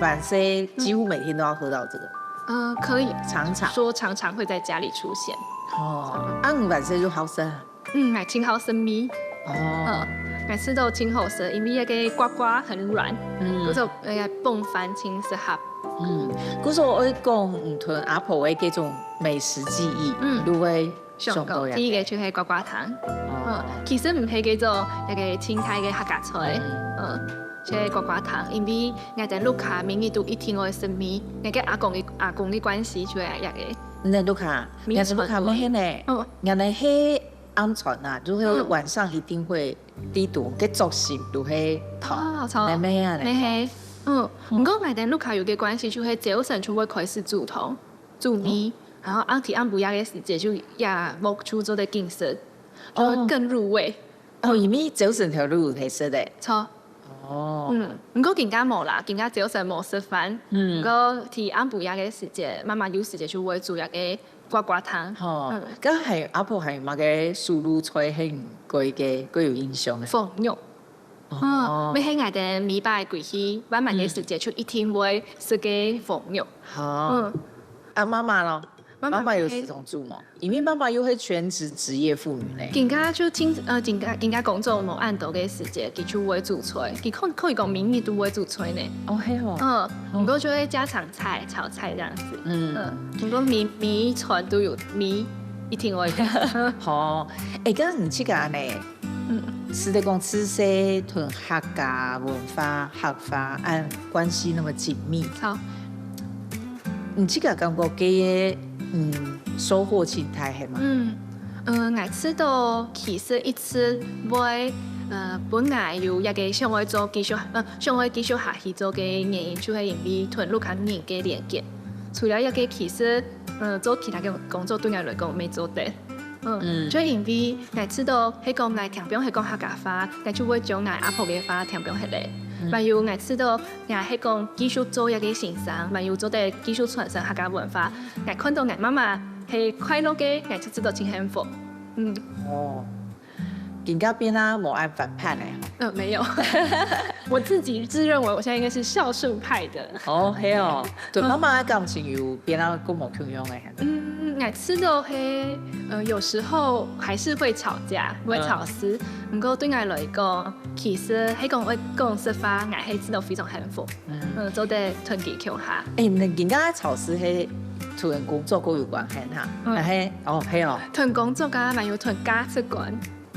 晚上幾乎每天都要喝到這個。呃，可以。常常。說常常會在家裡出現。哦，啊，你晚上就好食啊？嗯，𠊎盡好食麵。哦。嗯，𠊎食到盡好食，因為該個瓜瓜很軟，嗯。故所，呃，傍飯盡適合。嗯，故所愛講，嗯，同阿婆个這種美食記憶，嗯。就會 想到，想到第一個就係瓜瓜湯。哦。嗯，其實毋係叫做一個清淡个客家菜，嗯。嗯，就係瓜瓜湯，因為𠊎等屋下每日都一定愛食麵，𠊎个阿公个，阿公个關係就係這個。你等屋下，你等屋下乜係呢？嗯。𠊎等係暗餐啊，就係晚上一定會，嗯。第一頓个作息就係湯，哦，著。你乜係啊呢？乜係，嗯，嗯。毋過𠊎等屋下有個關係，就係朝晨就會開始煮湯。 煮麵，哦。然後暗，暗晡夜个時節就也無就做得緊食，就會更入味。哦。哦，因為朝晨頭路係食个。著。哦。嗯，毋過今下無啦，今下朝晨無食飯。嗯。毋過在暗晡夜个時節，媽媽有時節就會煮一個瓜瓜湯。吼，嗯。該還有阿婆還有麼个手路菜係你過个，過有印象个？封肉。哦。嗯，乜係𠊎兜每擺歸去，晚晚个時節就一定會食个封肉。好。嗯。啊，媽媽咯？媽媽有時常煮無？因為媽媽又係全職職業婦女呢。今下就盡，呃，今下，今下工作無恁多个時節，佢就會煮菜，佢可，可以講每日都會煮菜呢。哦，係哦。嗯，哦。毋過就會家常菜、炒菜這樣子。嗯。嗯，毋過每，每一餐都有，每一定會有。好，欸，該你自家呢？嗯。係得講自細同客家文化、客話恁關係那麼緊密。好。 你自家感覺个，嗯，收穫盡大係無？嗯，呃，𠊎試著其實一直會，呃，分𠊎有一個想愛做繼續，呃，想愛繼續下去做个原因，就係因為同屋下人个連結。除了這個，其實，呃，做其他个工作對𠊎來講無做得。 嗯，嗯。就因為𠊎試著係講𠊎聽放係講客家話，𠊎就會將𠊎阿婆个話聽放下來。嗯。還有𠊎試著𠊎係講繼續做這個先生，還有做得繼續傳承客家文化。𠊎看著𠊎媽媽係快樂个，𠊎就試著盡幸福。嗯。哦，今下變啊無恁反叛了。嗯，沒有。我自己自認為我現在應該是孝順派的。哦，係哦，對，嗯。媽媽个感情有變啊，跟我共樣个。 嗯，𠊎試著係，呃，有時候還是會吵架，會吵事。嗯。毋過對𠊎來講，其實係講愛講實話，𠊎係試著非常幸福。嗯。嗯，做得團結共下。欸，你今下吵事係同工作過有關係哈？嗯。還係，哦，係哦。同工作啊，還有同價值觀。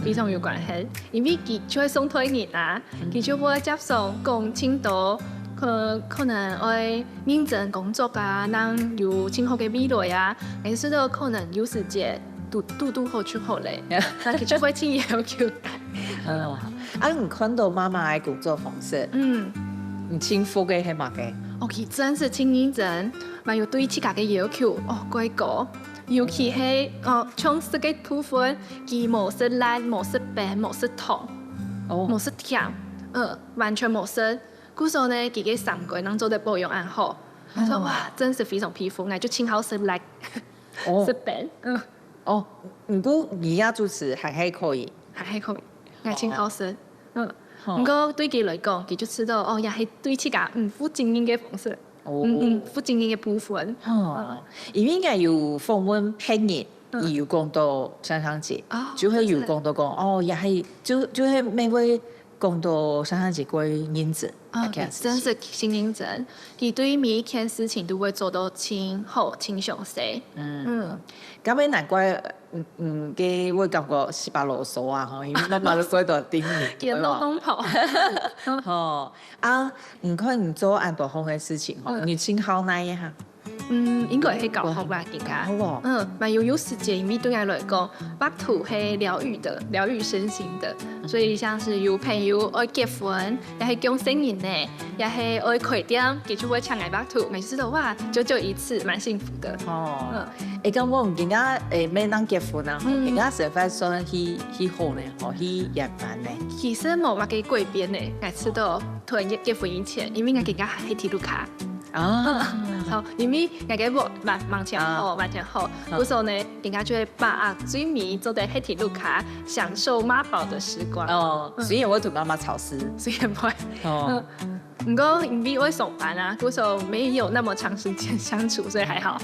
非常有關係，因為佢就係上台人啊，嗯。佢就會接受講盡多，可，可能愛認真工作啊，正有盡好个未來啊，還係說可能有時節堵，堵堵好就好咧，那佢就會盡要求。嗯，啊，你看著媽媽个工作方式，嗯。你盡服个係麼个？哦，佢真係盡認真，還有對自家个要求，哦，過高。 尤其係，呃，像食个部分，佢無食辣、無食冰、無食糖、哦。無食甜，呃，完全無食。故所呢，佢个三觀正做得保養恁好。𠊎說，哦。哇，真是非常佩服，𠊎就盡好食辣，哦。食冰，嗯。哦，毋過你也主持還，還可以。還，還可以，𠊎盡好食，嗯。哦。毋過對佢來講，佢就試著，哦，也係對自家，嗯，負責任个方式。 哦。嗯，嗯，負責任个部分。哦，嗯。因為𠊎有訪問別人，嗯。佢有講著雙雙姐，哦，就係有講著講，哦，也係，就，就係乜會講著雙雙姐過認真，哦，這件事情。真係盡認真，佢對每一件事情都會做到盡好、盡詳細。嗯。嗯。該乜難怪，嗯，嗯，該會感覺十八囉嗦啊，吼，因為媽媽都過到頂你，佢都講好。對吧？吼，啊，你看你做恁多項个事情，吼，嗯。你盡好哪一項？ 嗯，應該係教學啦，更加。教學哦。嗯，還有，有時節，因為對𠊎來講，畫圖係療癒的，療癒身心的。所以像是有朋友愛結婚，也係降細人呢，也係愛開店，佢就會請𠊎畫圖，每次都哇，久久一次，蠻幸福的。哦。嗯。欸，該𠊎今下，欸，乜正結婚啊，嗯。今下生活算去，去好呢，吼，去圓滿呢。其實無麼个改變呢，𠊎試著同結婚以前，因為𠊎今下還係在屋下。 啊。好，因為𠊎个屋蠻，蠻前好，啊。蠻前好，啊。故所呢，今下就會把握最尾做得歇在屋下，享受媽寶的時光。哦，嗯。雖然會同媽媽吵事。雖然會。哦。嗯，毋過因為愛上班啊，故所沒有那麼長時間相處，所以還好。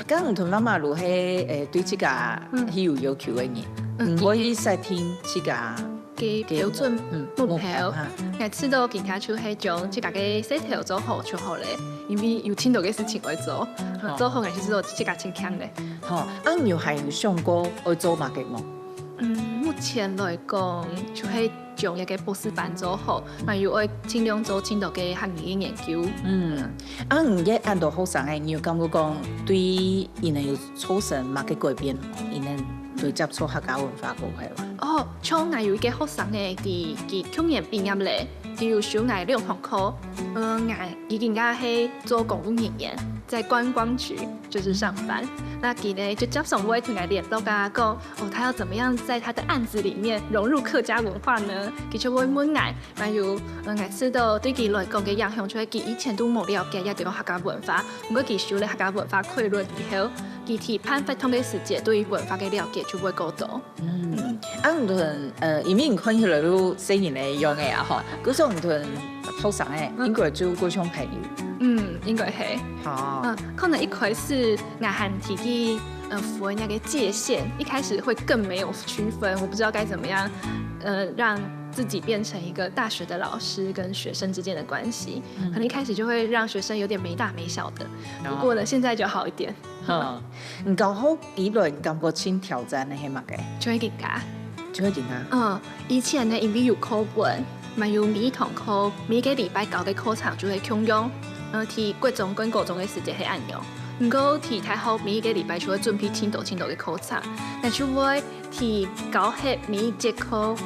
該你同媽媽就係，欸，對自家，嗯。係有要求个人，嗯。毋會設定自家 个標準，嗯，目標。目標哈。𠊎試著今下就係將自家个事頭做好就好咧，因為有盡多个事情愛做，嗯。做好𠊎就試著自家盡慶咧。吼，啊，你有還有想過愛做麼个無？嗯，目前來講，就係將這個博士班做好，還有愛盡量做盡多个客語个研究。嗯，啊，你个恁多學生欸，你有感覺講對佢等有造成麼个改變？佢等對接觸客家文化過後。哦，像𠊎有一個學生欸，佢，佢去年畢業咧，佢有收𠊎兩堂課，呃，𠊎佢更加係做公務人員，在觀光局就是上班。那佢呢就接常會同𠊎聯絡啊，講哦，他要怎麼樣在他的案子裡面融入客家文化呢？佢就會問𠊎，還有，呃，𠊎知道對佢來講个影響，就係佢以前都無了解這个客家文化，不過佢修了客家文化概論以後，佢在辦活動个時節對文化个了解就會較多。 嗯，啊，毋同，呃，因為你看起來都細人仔樣个啊，吼，故所毋同學生仔，應該就較像朋友。嗯，應該係。好。嗯，可能一開始𠊎還提議，呃，分那個界限，一開始會更沒有區分，我不知道該怎麼樣，呃，讓自己變成一個大學的老師跟學生之間的關係，可能一開始就會讓學生有點沒大沒小的。不過呢，現在就好一點。 哈，你教學以來，你感覺盡挑戰个係麼个？就係人家。就係人家。嗯，以前呢，因為有課本，嘛有每一堂課，每一個禮拜教个課程就係共樣。呃，在國中跟高中个時節係恁樣。毋過在大學每一個禮拜就會準備盡多盡多个課程，那就會在教學每一節課，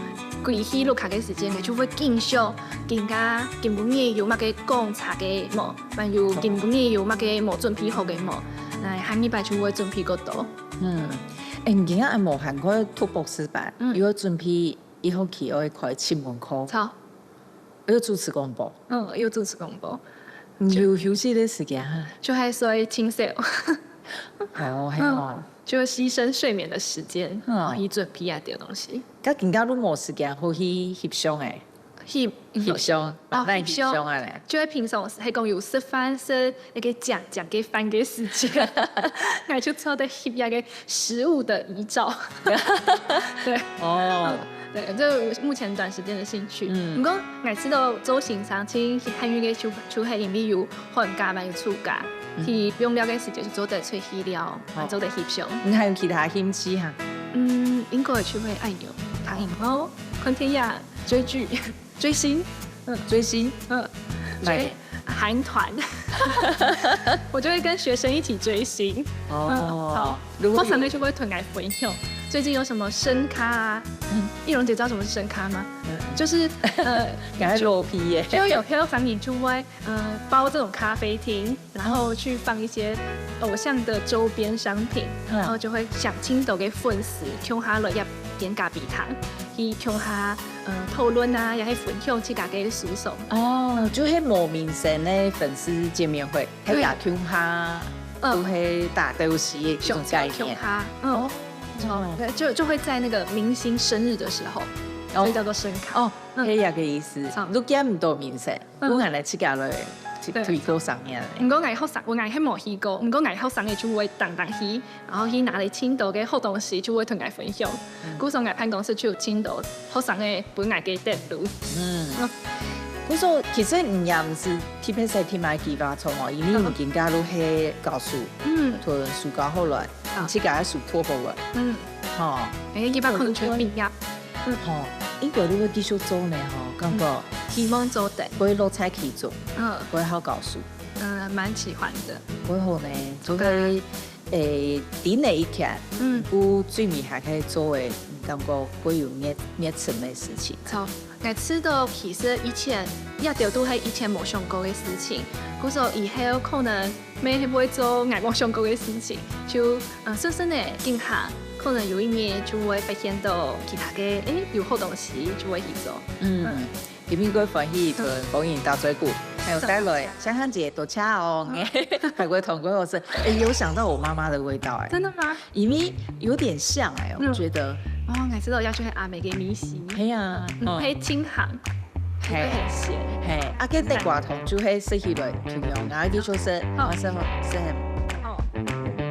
歸去屋下个時間，就會緊想，今下今晡日有麼个講差个無？ 還有今晡日有麼个無準備好个無？來，下二擺就會準備較多。嗯，欸，你今日還無閒，可以讀博士班，嗯，又要準備一學期愛開七門課，著，又主持廣播，嗯，又主持廣播，你有休息个時間哈？就還睡盡少。哦，係哦，就犧牲睡眠的時間，嗯，去準備啊，這東西。該今下都無時間好去翕相欸。 翕，翕相，哦，翕相，翕相啊咧。就係平常係講有食飯，食該个靚靚个飯个時間，𠊎就做得翕該个食物的遺照。對，哦，對，這目前短時間的興趣。嗯，毋過𠊎知道周行長盡還有一個就就係因為有寒假嘛，有暑假，去放尞个時間就做得出去尞，做得翕相。你還有其他興趣哈？嗯，應該就係愛有聽音樂、看電影。 追劇、追星，嗯，追星，嗯，來，追韓團，我就會跟學生一起追星。哦，好，通常呢就會同𠊎分享最近有什麼生咖啊。嗯，易容姐知道什麼是生咖嗎？就是呃，感覺老皮耶，就有有些人就會呃包這種咖啡廳， 然後去放一些偶像的周邊商品，然後就會請盡多个粉絲共下來這間咖啡廳，去共下呃討論啊，也係分享自家个思想。哦，就係無明星个粉絲見面會，還有共下都係打鬥敘个一種概念。共下，嗯，哦，對，就就會在那個明星生日的時候，所以叫做生咖。哦，係這個意思。你見毋到明星， 嗯，𠊎來自家來去，對，去過生日。毋過𠊎學生，𠊎還無去過，毋過𠊎學生个就會當當去，然後去拿了盡多个好東西，就會同𠊎分享。故所𠊎辦公室就有盡多學生个分𠊎个得路。嗯，故所其實你也毋係特別在天馬計畫中哦，因為你今下都係教書，嗯，讀書教好來，你自家个書讀好來，嗯，吼，哎，一般可能全畢業。 吼，應該你會繼續做呢吼，感覺。希望做得。會樂在其中，嗯，會好教書。嗯，蠻喜歡的。會好呢，做个，誒，頂哪一天，嗯，不最尾還可以做誒，感覺會有熱熱忱的事情。好，𠊎知道其實以前也都都係以前無想過的事情，故所以後可能 乜係會做𠊎無想過个事情，就呃順順个進行，可能有一日就會發現到其他个誒有好東西就會去做。嗯，今日个歡喜同光影打嘴鼓，還有帶來香香姐多謝哦，還會同我說，誒，有想到我媽媽的味道誒。真的嗎？因為有點像誒，我覺得。哦，𠊎知道要去阿美个米西，係啊，嗯，配清行。 嘿，很鹹。嘿，啊，該地瓜糖就係食起來共樣，然後就說是，好，啊，是好，是很。好。